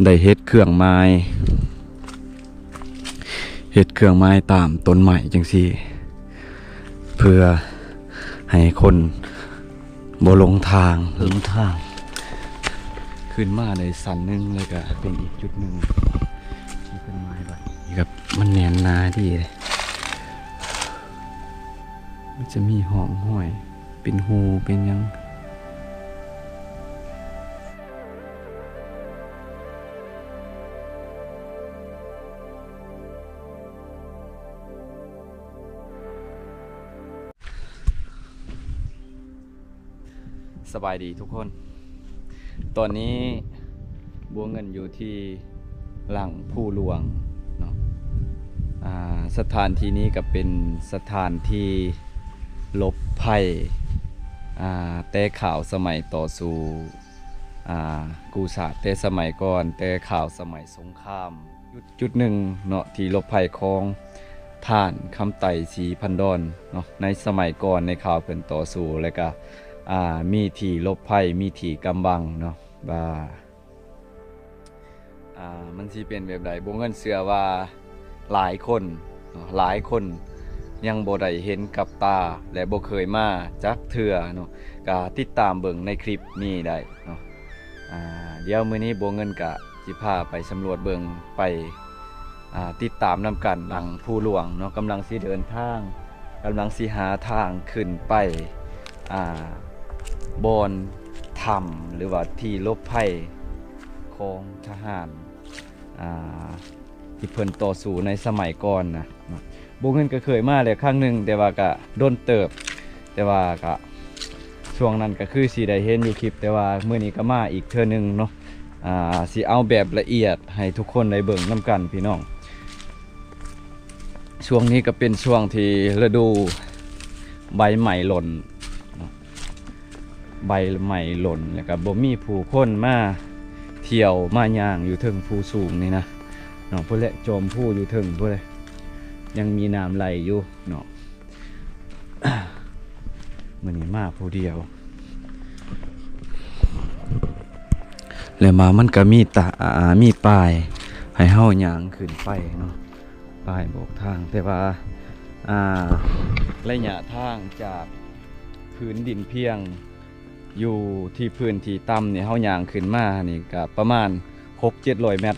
ໄດ້ເຮັດເຄື່ອງໝາຍ ເຮັດເຄື່ອງໝາຍຕາມຕົ້ນໄມ້ຈັ່ງຊີ້ ເພື່ອໃຫ້ຄົນບໍ່ຫຼົງທາງ ຫຼົງທາງ. ຂຶ້ນມາໄດ້ຊັ້ນໜຶ່ງ ແລ້ວກະເປັນອີກຈຸດໜຶ່ງທີ່ເພິ່ນໝາຍໄວ້. ນີ້ກໍມັນແໜ້ນໜາດີເດ້ ມັນຈະມີຮ່ອງຮອຍ ເປັນຮູເປັນຫຍັງ. ສະບາຍດີທຸກຄົນ. ຕອນນີ້ບົວເງິນຢູ່ທີ່ຫຼັງພູຫຼວງເນາະ. ອ່າ ສະຖານທີ່ນີ້ກໍເປັນສະຖານທີ່ຫຼົບໄພ ອ່າ ແຕ່ຂ່າວສະໄໝຕໍ່ສູ້ ອ່າ ກູ້ຊາດແຕ່ສະໄໝກ່ອນ ແຕ່ຂ່າວສະໄໝສົງຄາມ. ຈຸດ ຈຸດໜຶ່ງເນາະ ທີ່ຫຼົບໄພຂອງທ່ານຄຳໄຕ ສີພັນດອນເນາະ ໃນສະໄໝກ່ອນ ໃນຂ່າວເພິ່ນຕໍ່ສູ້ ແລ້ວກະ ອ່າ ມີທີ່ຫຼົບໄພ ມີທີ່ກຳບັງເນາະ ວ່າ ອ່າ ມັນຊິເປັນແບບໃດ. ບົວເງິນເຊື່ອວ່າຫຼາຍຄົນເນາະ ຫຼາຍຄົນຍັງບໍ່ໄດ້ເຫັນກັບຕາ ແລະ ບໍ່ເຄີຍມາຈັກເທື່ອເນາະ ກະຕິດຕາມເບິ່ງໃນຄລິບນີ້ໄດ້ເນາະ. ອ່າ ດຽວມື້ນີ້ບົວເງິນກະຊິພາໄປສຳຫຼວດເບິ່ງ ໄປ ອ່າ ຕິດຕາມນຳກັນ. ຫຼັງພູຫຼວງເນາະ ກຳລັງຊິເດີນທາງ ກຳລັງຊິຫາທາງຂຶ້ນໄປ ອ່າ ບ່ອນຖ້ຳ ຫຼືວ່າທີ່ຫຼົບໄພຂອງທະຫານ ອ່າ ທີ່ເພິ່ນຕໍ່ສູ້ໃນສະໄໝກ່ອນນະເນາະ. ບົວເງິນກໍເຄີຍມາແລ້ວຄັ້ງໜຶ່ງ ແຕ່ວ່າກະດົນເຕີບ ແຕ່ວ່າກະຊ່ວງນັ້ນກໍຄືຊິໄດ້ເຫັນຢູ່ຄລິບ ແຕ່ວ່າມື້ນີ້ກໍມາອີກເທື່ອໜຶ່ງເນາະ. ອ່າ ຊິເອົາແບບລະອຽດໃຫ້ທຸກຄົນໄດ້ເບິ່ງນຳກັນພີ່ນ້ອງ. ຊ່ວງນີ້ກໍເປັນຊ່ວງທີ່ລະດູໃບໄມ້ຫຼົ່ນເນາະ ໃບໄມ້ຫຼົ່ນ ແລ້ວກໍບໍ່ມີຜູ້ຄົນມາທ່ຽວມາຍ່າງຢູ່ເທິງພູສູງນີ້ນະເນາະ. ພຸ້ນແຫຼະ ຈອມພູຢູ່ເທິງພຸ້ນແຫຼະ ຍັງມີນ້ຳໄຫຼຢູ່ເນາະ. ມື້ນີ້ມາຜູ້ດຽວ ແລ້ວມາມັນກໍມີຕາ ອ່າ ມີປ້າຍໃຫ້ເຮົາຍ່າງຂຶ້ນໄປເນາະ ປ້າຍບອກທາງ ແຕ່ວ່າ ອ່າ ໄລຍະທາງຈາກພື້ນດິນພຽງ ຢູ່ທີ່ພື້ນທີ່ຕ່ຳນີ້ ເຮົາຍ່າງຂຶ້ນມານີ້ກະປະມານຫົກເຈັດຮ້ອຍແມັດ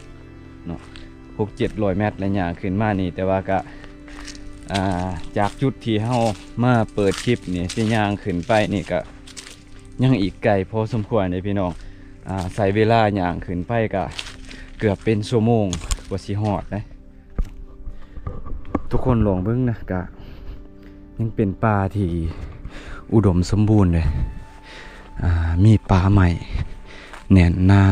ເນາະ ຫົກເຈັດຮ້ອຍແມັດ ແລະ ຍ່າງຂຶ້ນມານີ້. ແຕ່ວ່າກະ ອ່າ ຈາກຈຸດທີ່ເຮົາມາເປີດຄລິບນີ້ ຊິຍ່າງຂຶ້ນໄປນີ້ກະຍັງອີກໄກພໍສົມຄວນເດ້ພີ່ນ້ອງ. ອ່າ ໃຊ້ເວລາຍ່າງຂຶ້ນໄປກະເກືອບເປັນຊົ່ວໂມງກວ່າຊິຮອດເດ້. ທຸກຄົນລອງເບິ່ງນະ ກະຍັງເປັນປ່າທີ່ອຸດົມສົມບູນເດ້ ອ່າ ມີປ່າໄມ້ແໜ້ນໜາ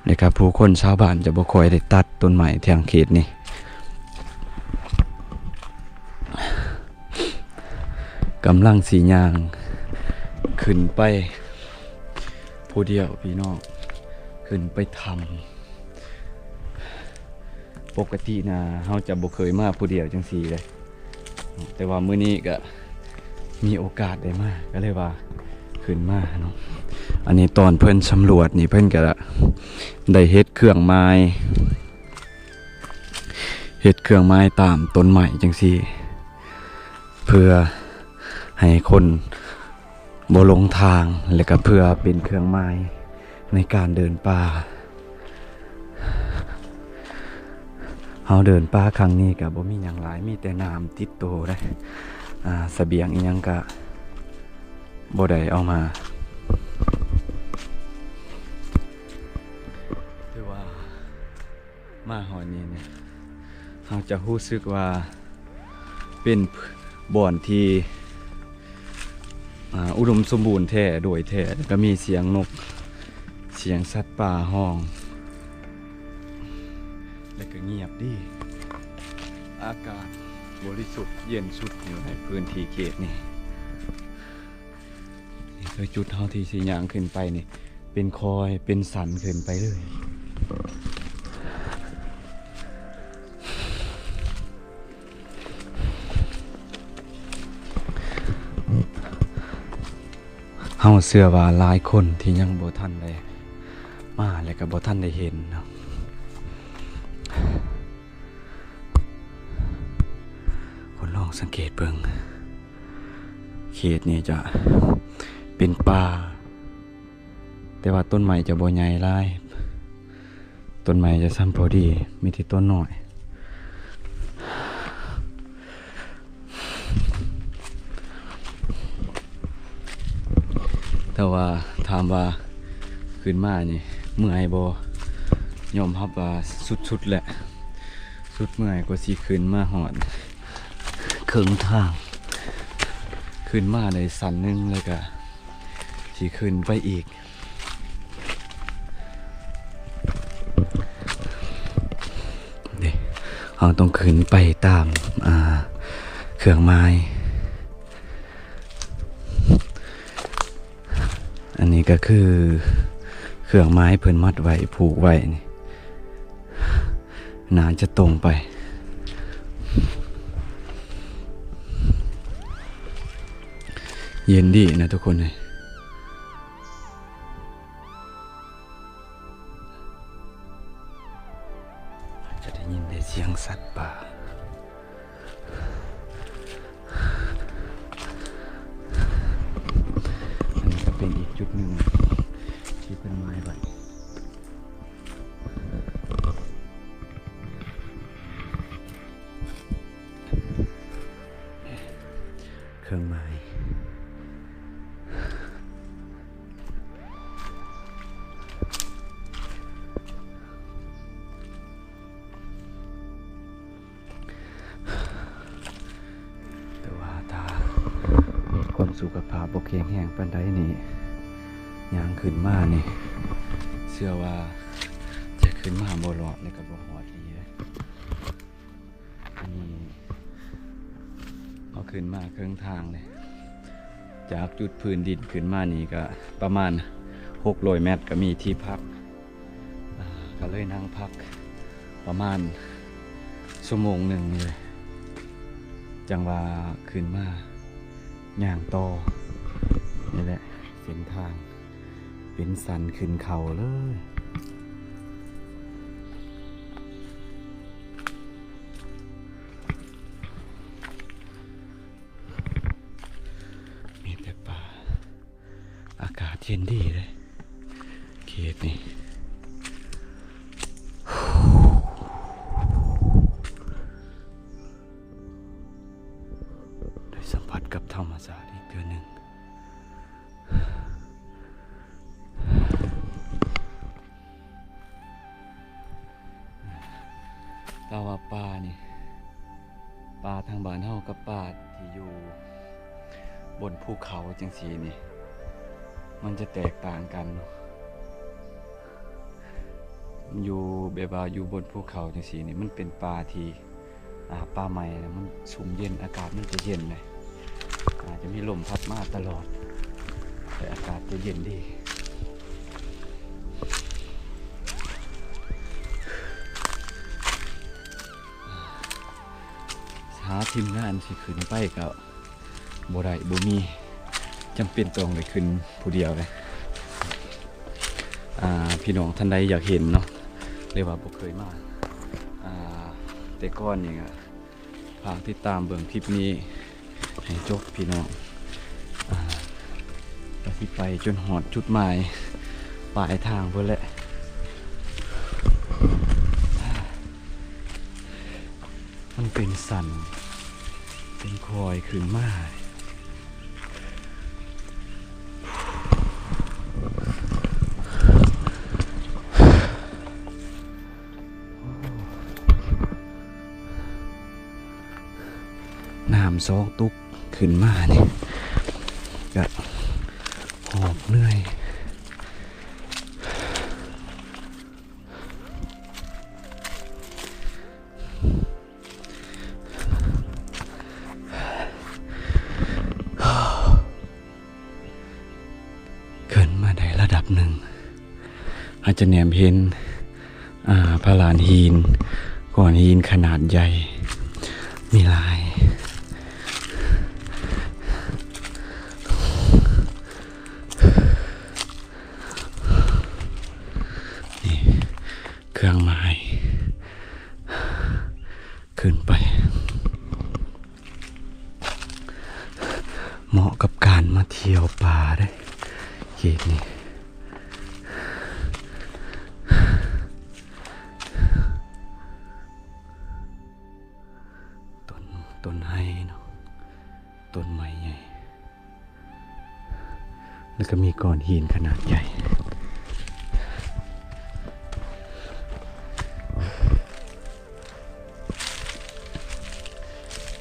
ແລ້ວກະຜູ້ຄົນຊາວບ້ານຈະບໍ່ຄ່ອຍໄດ້ຕັດຕົ້ນໄມ້ທາງເຂດນີ້. ກຳລັງຊິຍ່າງຂຶ້ນໄປຜູ້ດຽວພີ່ນ້ອງ ຂຶ້ນໄປຖ້ຳ. ປົກກະຕິນະ ເຮົາຈະບໍ່ເຄີຍມາຜູ້ດຽວຈັ່ງຊີ້ເລີຍ ແຕ່ວ່າມື້ນີ້ກະມີໂອກາດໄດ້ມາ ກະເລີຍວ່າຂຶ້ນມາເນາະ. ອັນນີ້ຕອນເພິ່ນສຳຫຼວດນີ້ ເພິ່ນກະໄດ້ເຮັດເຄື່ອງໝາຍ ເຮັດເຄື່ອງໝາຍຕາມຕົ້ນໄມ້ຈັ່ງຊີ້ ເພື່ອໃຫ້ຄົນ ບໍ່ຫຼົງທາງ ແລະກະເພື່ອເປັນເຄື່ອງໝາຍໃນການເດີນປ່າ. ເຮົາເດີນປ່າຄັ້ງນີ້ກະບໍ່ມີຫຍັງຫຼາຍ ມີແຕ່ນ້ຳຕິດໂຕເດ້ ອ່າ ສະບຽງອີ່ຫຍັງກະບໍ່ໄດ້ເອົາມາ. ຖືວ່າມາຮອດນີ້ນີ້ ເຮົາຈະຮູ້ສຶກວ່າ ເປັນບ່ອນທີ່ ອ່າ ອຸດົມສົມບູນແທ້ໂດຍແທ້ ແລ້ວກໍມີສຽງນົກ ສຽງສັດປ່າຮ້ອງ ແລ້ວກໍງຽບດີ ອາກາດບໍລິສຸດເຢັນສຸດຢູ່ໃນພື້ນທີ່ເຂດນີ້. ໂດຍຈຸດເຮົາທີ່ຊິຍ່າງຂຶ້ນໄປນີ້ ເປັນຄອຍເປັນສັນຂຶ້ນໄປເລີຍ. ເຮົາເຊື່ອວ່າຫຼາຍຄົນທີ່ຍັງບໍ່ທັນໄດ້ ມາແລ້ວກໍບໍ່ທັນໄດ້ເຫັນເນາະ. ຄົນລອງສັງເກດເບິ່ງ ເຂດນີ້ຈະເປັນປ່າ ແຕ່ວ່າຕົ້ນໄມ້ຈະບໍ່ໃຫຍ່ຫຼາຍ. ຕົ້ນໄມ້ຈະສ່ຳພໍດີ ມີແຕ່ຕົ້ນນ້ອຍ. ແຕ່ວ່າຖາມວ່າຂຶ້ນມານີ້ເມື່ອຍບໍ່? ຍອມຮັບວ່າສຸດໆແຫຼະ ສຸດເມື່ອຍກວ່າຊິຂຶ້ນມາຮອດເຄິ່ງທາງ. ຂຶ້ນມາໄດ້ຊັ້ນໜຶ່ງ ແລ້ວກະຊິຂຶ້ນໄປອີກ. ເດ້ ເຮົາຕ້ອງຂຶ້ນໄປຕາມ ອ່າ ເຄື່ອງໝາຍ. ອັນນີ້ກໍຄືເຄື່ອງໝາຍເພິ່ນມັດໄວ້ ຜູກໄວ້ນີ້ ໜ້າຈະຕົງໄປ. ເຢັນດີນະທຸກຄົນເອີຍ. ຈະໄດ້ຍິນແຕ່ສຽງສັດປ່າ. ອັນນີ້ກໍເປັນອີກຈຸດໜຶ່ງທີ່ເພິ່ນໝາຍໄວ້. ເຄື່ອງໝາຍ. ແຕ່ວ່າຖ້າຄົນສຸຂະພາບບໍ່ແຂງແຮງປານໃດນີ້ ຍ່າງຂຶ້ນມານີ້ ເຊື່ອວ່າຈະຂຶ້ນມາບໍ່ລອດ ແລ້ວກໍບໍ່ຮອດອີກເດ້. ອັນນີ້ເຮົາຂຶ້ນມາເຄິ່ງທາງເລີຍ ຈາກຈຸດພື້ນດິນຂຶ້ນມານີ້ກໍປະມານຫົກຮ້ອຍແມັດ ກໍມີທີ່ພັກ ອ່າ ກໍເລີຍນັ່ງພັກປະມານຊົ່ວໂມງໜຶ່ງເລີຍ ຈັ່ງວ່າຂຶ້ນມາຍ່າງຕໍ່. ນີ້ແຫຼະເສັ້ນທາງ ເປັນສັນຂຶ້ນເຂົາເລີຍ. ມີແຕ່ປ່າ ອາກາດເຢັນດີເດ້ ເຂດນີ້ ໄດ້ສຳຜັດກັບທຳມະຊາດອີກເທື່ອໜຶ່ງ. ແຕ່ວ່າປ່ານີ້ ປ່າທາງບ້ານເຮົາກັບປ່າທີ່ຢູ່ບົນພູເຂົາຈັ່ງຊີ້ນີ້ ມັນຈະແຕກຕ່າງກັນເນາະ. ຢູ່ແບບວ່າຢູ່ບົນພູເຂົາຈັ່ງຊີ້ນີ້ ມັນເປັນປ່າທີ່ ອ່າ ປ່າໄມ້ນະ ມັນຊຸ່ມເຢັນ ອາກາດມັນຈະເຢັນເດ້ ອາດຈະມີລົມພັດມາຕະຫຼອດ ແຕ່ອາກາດຈະເຢັນດີ. ຫາທີມງານຊິຂຶ້ນໄປກໍ ບໍ່ໄດ້ ບໍ່ມີ ຈຳເປັນຕ້ອງໄດ້ຂຶ້ນຜູ້ດຽວເດ້. ອ່າ ພີ່ນ້ອງທ່ານໃດຢາກເຫັນເນາະ ຫຼືວ່າບໍ່ເຄີຍມາ ອ່າ ແຕ່ກ່ອນນີ້ກໍຝາກຕິດຕາມເບິ່ງຄລິບນີ້ໃຫ້ຈົບ ພີ່ນ້ອງ ອ່າ ກໍຊິໄປຈົນຮອດຈຸດໝາຍປາຍທາງພຸ້ນແຫຼະ. ມັນເປັນສັນ ເປັນຄອຍຂຶ້ນມາ. ນ້ຳສອງຕຸກຂຶ້ນມານີ້ ກະຫອບເມື່ອຍ. ຂຶ້ນມາໄດ້ລະດັບໜຶ່ງ ອາດຈະແນມເຫັນ ອ່າ ພະລານຫີນ ກ້ອນຫີນຂະໜາດໃຫຍ່ ມີຫຼາຍ. ເຄື່ອງໝາຍ ຂຶ້ນໄປ ເໝາະກັບການມາທ່ຽວປ່າເດ້ ເຂດນີ້. ຕົ້ນ ຕົ້ນໄຮເນາະ ຕົ້ນໄມ້ໃຫຍ່ ແລ້ວກໍມີກ້ອນຫີນຂະໜາດໃຫຍ່.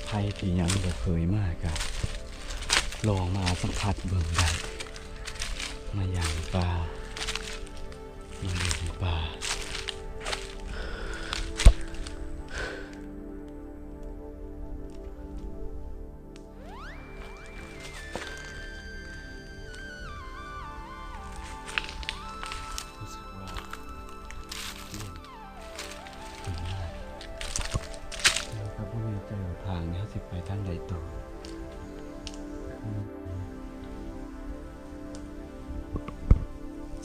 ໃຜທີ່ຍັງບໍ່ເຄີຍມາກໍລອງມາສຳຜັດເບິ່ງໄດ້ ມາຍ່າງປ່າ ມາເດີນປ່າ. ຮູ້ສຶກວ່າເຢັນຂຶ້ນມາ ແຕ່ກໍບໍ່ແນ່ໃຈວ່າທາງນີ້ເຮົາຊິໄປທາງໃດຕໍ່.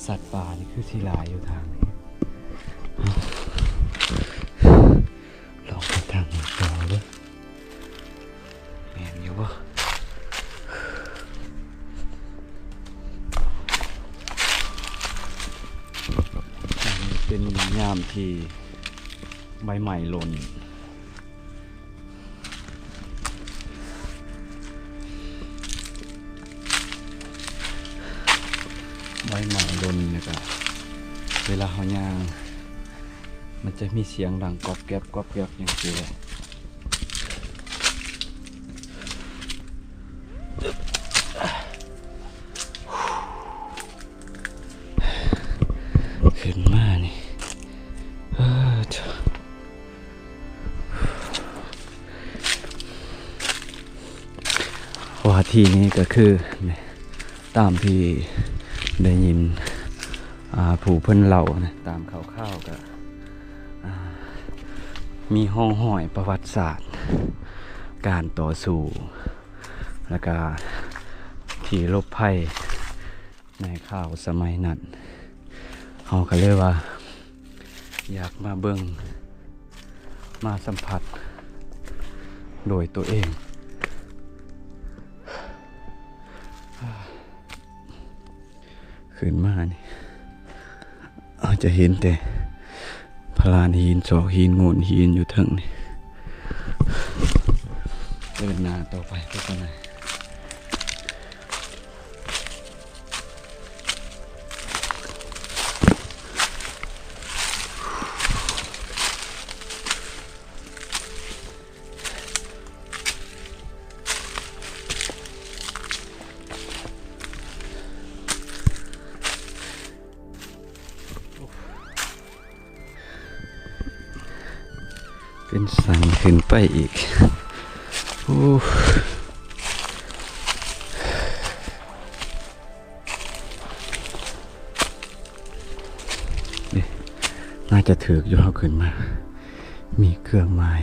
ສັດປ່ານີ້ຄືຊິຫຼາຍຢູ່ທາງນີ້ ລອງໄປທາງນີ້ຕໍ່ເບິ່ງ ແມ່ນຢູ່ບໍ່? ອັນນີ້ເປັນຍາມທີ່ໃບໄມ້ຫຼົ່ນ ໃບໄມ້ຫຼົ່ນ ແລ້ວກະເວລາເຮົາຍ່າງ ມັນຈະມີສຽງດັງກອບແກັບ ກອບແກັບ ຈັ່ງຊີ້ແຫຼະ. ຂຶ້ນມານີ້ ເອີ ເພາະວ່າທີ່ນີ້ກໍຄື ຕາມທີ່ໄດ້ຍິນ ອ່າ ຜູ້ເພິ່ນເລົ່ານະ ຕາມຂ່າວໆ ກໍ ອ່າ ມີຮ່ອງຮອຍປະຫວັດສາດການຕໍ່ສູ້ ແລ້ວກະທີ່ຫຼົບໄພ ໃນຂ່າວສະໄໝນັ້ນ ເຮົາກໍເລີຍວ່າຢາກມາເບິ່ງ ມາສຳຜັດໂດຍຕົວເອງ. ຂຶ້ນມານີ້ ເຮົາຈະເຫັນແຕ່ພະລານຫີນ ຊອກຫີນ ໂງ່ນຫີນຢູ່ເທິງນີ້. ເດີນໜ້າຕໍ່ໄປ ໄປກ່ອນນະ. ເປັນສັນຂຶ້ນໄປອີກ. ໂອ້ ນີ້ ໜ້າຈະຖືກຢູ່ ເຮົາຂຶ້ນມາ ມີເຄື່ອງໝາຍ.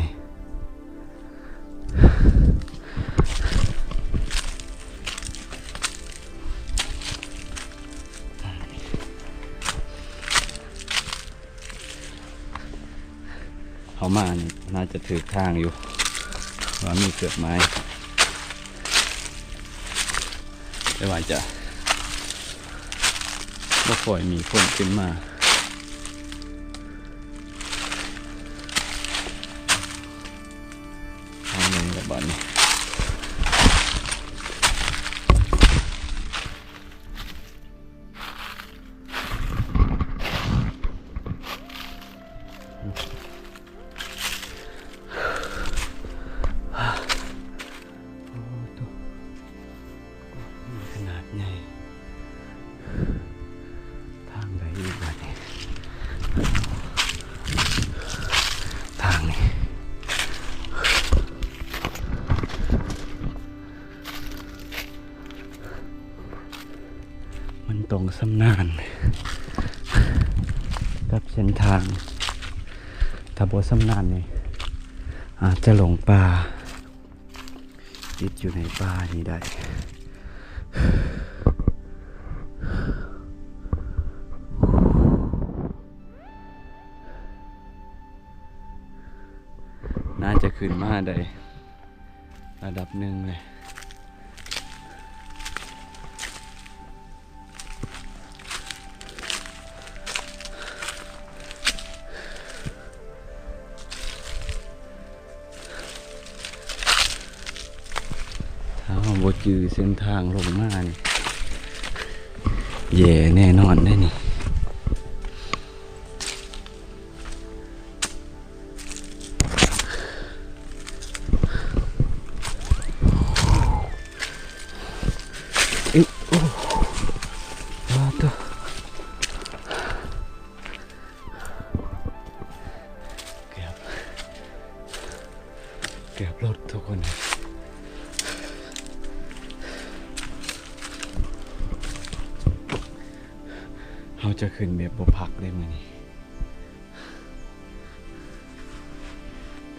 ເຮົາມານີ້ໜ້າຈະຖືກທາງຢູ່ ວ່າມີເຄື່ອງໝາຍ ແຕ່ວ່າຈະບໍ່ຄ່ອຍມີຄົນຂຶ້ນມາ. ທາງໜຶ່ງແລ້ວບາດນີ້. ໂອ້ໂຕ ຂະໜາດໃຫຍ່. ທາງໃດອີກບາດນີ້? ທາງນີ້. ມັນຕ້ອງຊຳນານກັບເສັ້ນທາງ. ຖ້າບໍ່ຊຳນານນີ້ ອາດຈະຫຼົງປ່າ ຕິດຢູ່ໃນປ່ານີ້ໄດ້. ໜ້າຈະຂຶ້ນມາໄດ້ລະດັບໜຶ່ງແຫຼະ. ຖ້າເຮົາບໍ່ຈື່ເສັ້ນທາງລົງມານີ້ ແຍ່ແນ່ນອນເດ້ນີ້. ອຶບ ໂອ້ ອາໂຕ ເກືອບ ເກືອບຫຼຸດທຸກຄົນ. ເຮົາຈະຂຶ້ນແບບບໍ່ພັກເດ້ມື້ນີ້.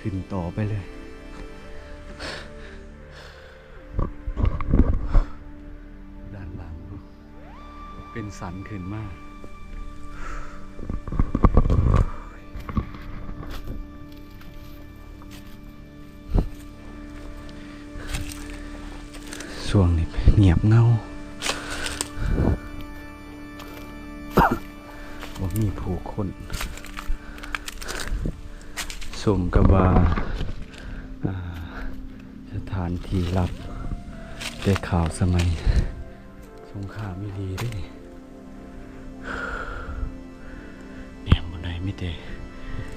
ຂຶ້ນຕໍ່ໄປເລີຍ. ດ້ານຫຼັງເປັນສັນຂຶ້ນມາ. ຊ່ວງນີ້ງຽບເຫງົາ ບໍ່ມີຜູ້ຄົນ ສົມກັບວ່າ ອາ ສະຖານທີ່ລັບແຕ່ຄາວສະໄໝສົງຄາມອີ່ຫຼີເດ້. ແນມບໍ່ໄດ້ ມີແຕ່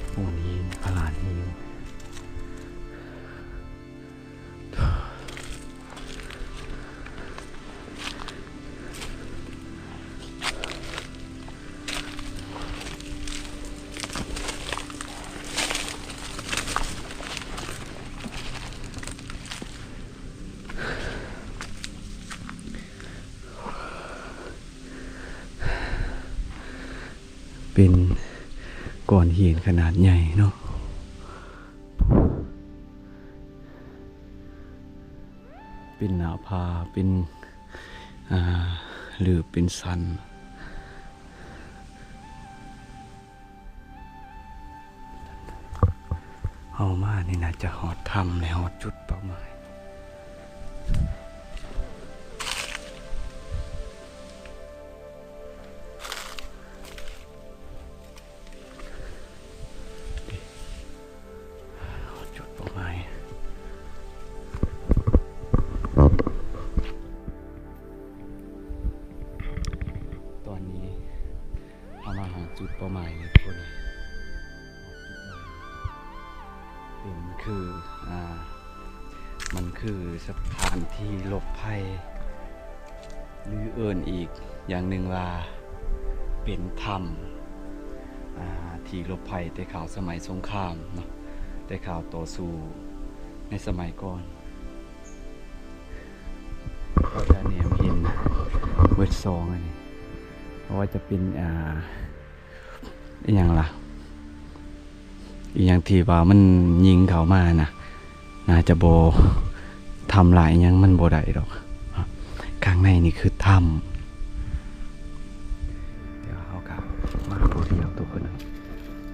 ໂຂດຫີນ ພະລານຫີນ. ເປັນກ້ອນຫີນຂະໜາດໃຫຍ່ເນາະ ເປັນໜ້າຜາ ເປັນ ອ່າ ຫຼືເປັນສັນ. ເຮົາມານີ້ໜ້າຈະຮອດຖ້ຳ ແລະ ຮອດຈຸດເປົ້າໝາຍ. ຮອດຈຸດເປົ້າໝາຍ. ຕອນນີ້ເຮົາມາຮອດຈຸດເປົ້າໝາຍແລ້ວທຸກຄົນ. ເປັນຄື ອ່າ ມັນຄືສະຖານທີ່ຫຼົບໄພ ຫຼືເອີ້ນອີກຢ່າງໜຶ່ງວ່າເປັນຖ້ຳ ອ່າ ທີ່ຫຼົບໄພແຕ່ຄາວສະໄໝສົງຄາມເນາະ ແຕ່ຄາວຕໍ່ສູ້ໃນສະໄໝກ່ອນ. ເຮົາຈະແນມເຫັນເບິດຊ່ອງອັນນີ້ ບໍ່ວ່າຈະເປັນ ອ່າ ອີ່ຫຍັງລະ ອີ່ຫຍັງທີ່ວ່າມັນຍິງເຂົ້າມານະ ໜ້າຈະບໍ່ທຳລາຍອີ່ຫຍັງມັນບໍ່ໄດ້ດອກ. ຂ້າງໃນນີ້ຄືຖ້ຳ ແຕ່ວ່າເຮົາກະມາຜູ້ດຽວທຸກຄົນ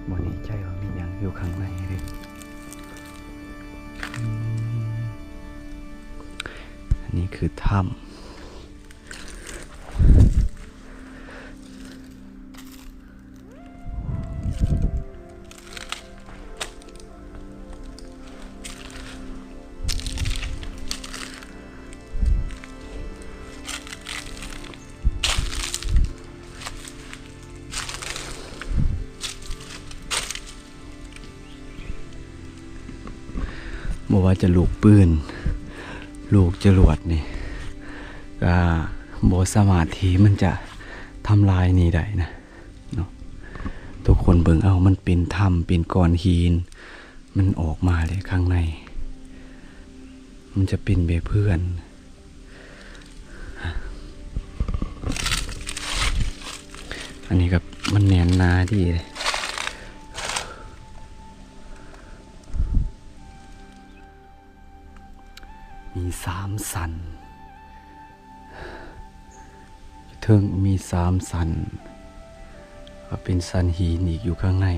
ບໍ່ແນ່ໃຈວ່າມີຫຍັງຢູ່ຂ້າງໃນເດ້. ອືມ ອັນນີ້ຄືຖ້ຳ. ບໍ່ວ່າຈະລູກປືນ ລູກຈະຫຼວດນີ້ ກະບໍ່ສາມາດທີ່ມັນຈະທຳລາຍນີ້ໄດ້ນະເນາະ. ທຸກຄົນເບິ່ງເອົາ ມັນເປັນຖ້ຳ ເປັນກ້ອນຫີນ ມັນອອກມາເລີຍ ຂ້າງໃນມັນຈະເປັນແບບເຮືອນ. ອັນນີ້ກໍມັນແໜ້ນໜາດີເດ້ ມີສາມຊັ້ນ ເທິງມີສາມຊັ້ນ ກໍເປັນຊັ້ນຫີນອີກຢູ່ຂ້າງໃນ.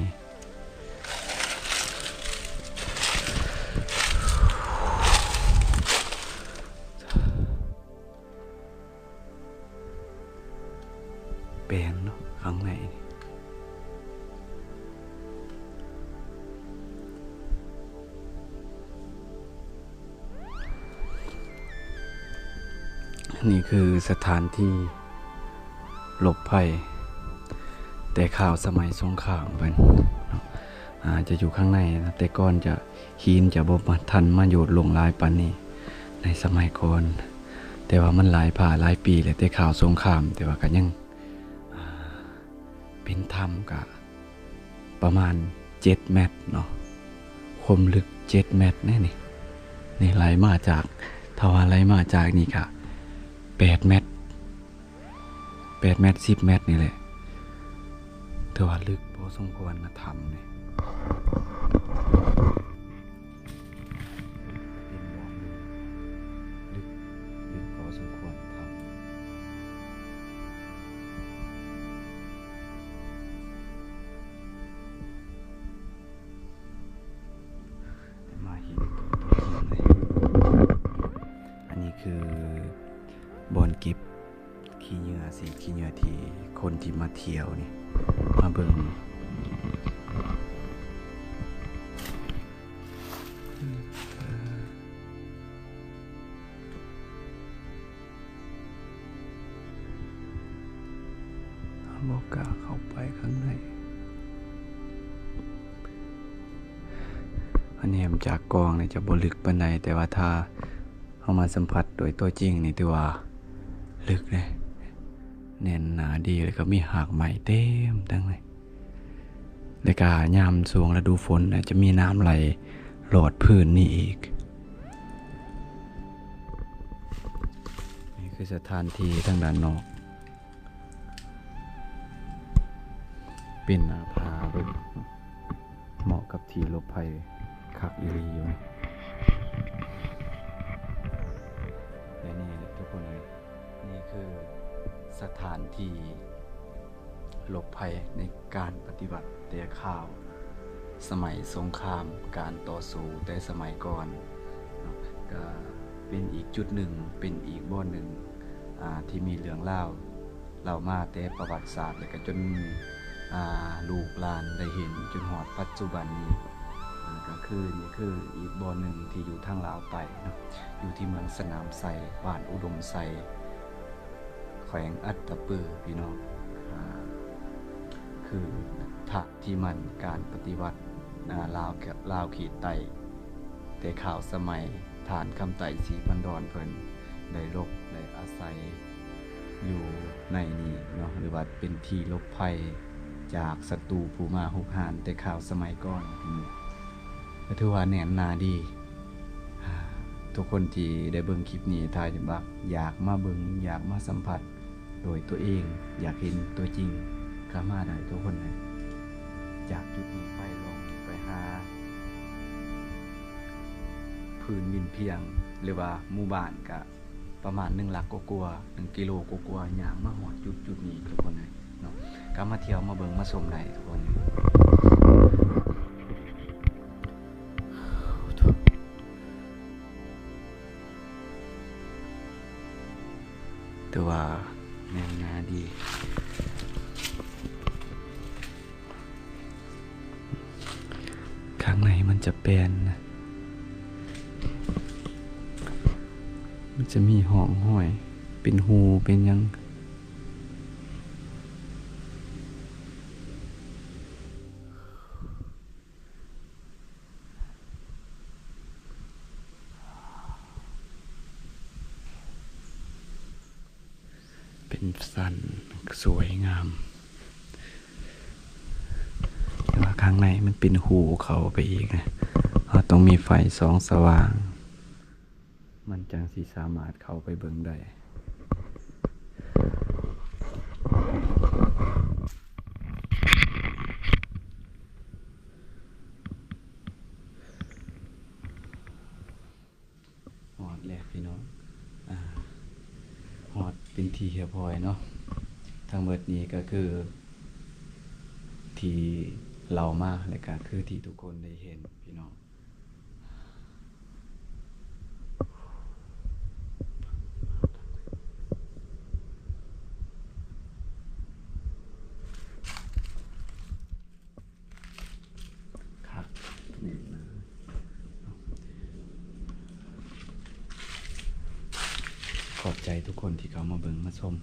ນີ້ຄືສະຖານທີ່ຫຼົບໄພແຕ່ຄາວສະໄໝສົງຄາມເພິ່ນເນາະ ອາ ຈະຢູ່ຂ້າງໃນນະ ແຕ່ກ່ອນຈະ ຫີນຈະບໍ່ທັນມາໂຍດລົງຫຼາຍປານນີ້ໃນສະໄໝກ່ອນ ແຕ່ວ່າມັນຫຼາຍພາຫຼາຍປີແລ້ວ ແຕ່ຄາວສົງຄາມ ແຕ່ວ່າກໍຍັງ ອາ ເປັນຖ້ຳກະປະມານເຈັດແມັດເນາະ ຄວາມເລິກເຈັດແມັດແນ່ນີ້ ນີ້ໄຫຼມາຈາກ ຖ້າວ່າໄຫຼມາຈາກນີ້ກະແປດແມັດ ແປດແມັດ ສິບແມັດນີ້ແຫຼະ ຖືວ່າເລິກພໍສົມຄວນນະຖ້ຳນີ້. ເປັນບ່ອນທີ່ລຶກ ລຶກພໍສົມຄວນ. ມາເຫັນຕົວຈິງເລີຍ ອັນນີ້ຄືບ່ອນເກັບ ຂີ້ເຫຍື້ອ ເສດຂີ້ເຫຍື້ອທີ່ຄົນທີ່ມາທ່ຽວນີ້ມາເບິ່ງ ບໍ່ກ້າເຂົ້າໄປຂ້າງໃນ. ອັນແນມຈາກກ້ອງນີ້ຈະບໍ່ເລິກປານໃດ ແຕ່ວ່າຖ້າເຮົາມາສຳຜັດໂດຍຕົວຈິງນີ້ຖືວ່າເລິກເດ້ ແໜ້ນໜາດີ ແລ້ວກໍມີຮາກໄມ້ເຕັມທັງນັ້ນ ແລ້ວກໍຍາມຊ່ວງລະດູຝົນນະ ຈະມີນ້ຳໄຫຼລອດພື້ນນີ້ອີກ. ນີ້ຄືສະຖານທີ່ທາງດ້ານນອກ ເປັນໜ້າຜາເບິ່ງ ເໝາະກັບທີ່ຫຼົບໄພຄັກອີ່ຫຼີຢູ່ ແລະ ນີ້ແຫຼະທຸກຄົນເອີຍ ນີ້ຄືສະຖານທີ່ຫຼົບໄພໃນການປະຕິວັດແຕ່ຄາວສະໄໝສົງຄາມ ການຕໍ່ສູ້ແຕ່ສະໄໝກ່ອນເນາະ ກະເປັນອີກຈຸດໜຶ່ງ ເປັນອີກບ່ອນໜຶ່ງ ອາ ທີ່ມີເລື່ອງລາວ ເລົ່າມາແຕ່ປະຫວັດສາດ ແລ້ວກະຈົນ ອາ ລູກຫຼານໄດ້ເຫັນຈົນຮອດປັດຈຸບັນນີ້ ອາ ກະຄື ນີ້ຄືອີກບ່ອນໜຶ່ງທີ່ຢູ່ທາງລາວໃຕ້ເນາະ ຢູ່ທີ່ເມືອງສະໜາມໄຊ ບ້ານອຸດົມໄຊ ແຂວງອັດຕະປື ພີ່ນ້ອງ ອາ ຄືທະ ທີ່ໝັ້ນການປະຕິວັດ ອາ ລາວ ລາວເຂດໃຕ້ ແຕ່ຄາວສະໄໝທ່ານຄຳໄຕ ສີພັນດອນ ເພິ່ນໄດ້ຫຼົບໄດ້ອາໄສຢູ່ໃນນີ້ເນາະ ຫຼືວ່າເປັນທີ່ຫຼົບໄພຈາກສັດຕູຜູ້ມາຮຸກຮານແຕ່ຄາວສະໄໝກ່ອນ ກໍຖືວ່າແໜ້ນໜາດີ. ທຸກຄົນທີ່ໄດ້ເບິ່ງຄລິບນີ້ ຖ້າວ່າຢາກມາເບິ່ງ ຢາກມາສຳຜັດ ໂດຍຕົວເອງ ຢາກເຫັນຕົວຈິງ ກໍມາໄດ້ທຸກຄົນເລີຍ ຈາກຈຸດນີ້ໄປ ລອງໄປຫາພື້ນດິນພຽງ ຫຼືວ່າໝູ່ບ້ານ ກະປະມານໜຶ່ງຫຼັກກວ່າໆ ໜຶ່ງກິໂລກວ່າໆ ຍ່າງມາຮອດຈຸດ ຈຸດນີ້ທຸກຄົນເລີຍເນາະ ກໍມາທ່ຽວມາເບິ່ງມາຊົມໄດ້ທຸກຄົນ. ແຕ່ວ່າແໜ້ນໜາດີ ຂ້າງໃນມັນຈະແປນນະ ມັນຈະມີຮ່ອງຮອຍ ເປັນຮູເປັນຫຍັງ. ເປັນສັນສວຍງາມ ແຕ່ວ່າຂ້າງໃນມັນເປັນຮູເຂົ້າໄປອີກນະ ເຮົາຕ້ອງມີໄຟສ່ອງສະຫວ່າງ ມັນຈັ່ງຊິສາມາດເຂົ້າໄປເບິ່ງໄດ້. ຮອດແລ້ວພີ່ນ້ອງ ອາ ຮອດເປັນທີ່ຮຽບຮ້ອຍເນາະ. ທັງເບິດນີ້ກໍຄືທີ່ເລົ່າມາ ແລະ ກໍຄືທີ່ທຸກຄົນໄດ້ເຫັນພີ່ນ້ອງ. ຄັກແນ່ນະ. ຂອບໃຈທຸກຄົນທີ່ເຂົ້າມາເບິ່ງມາຊົມ.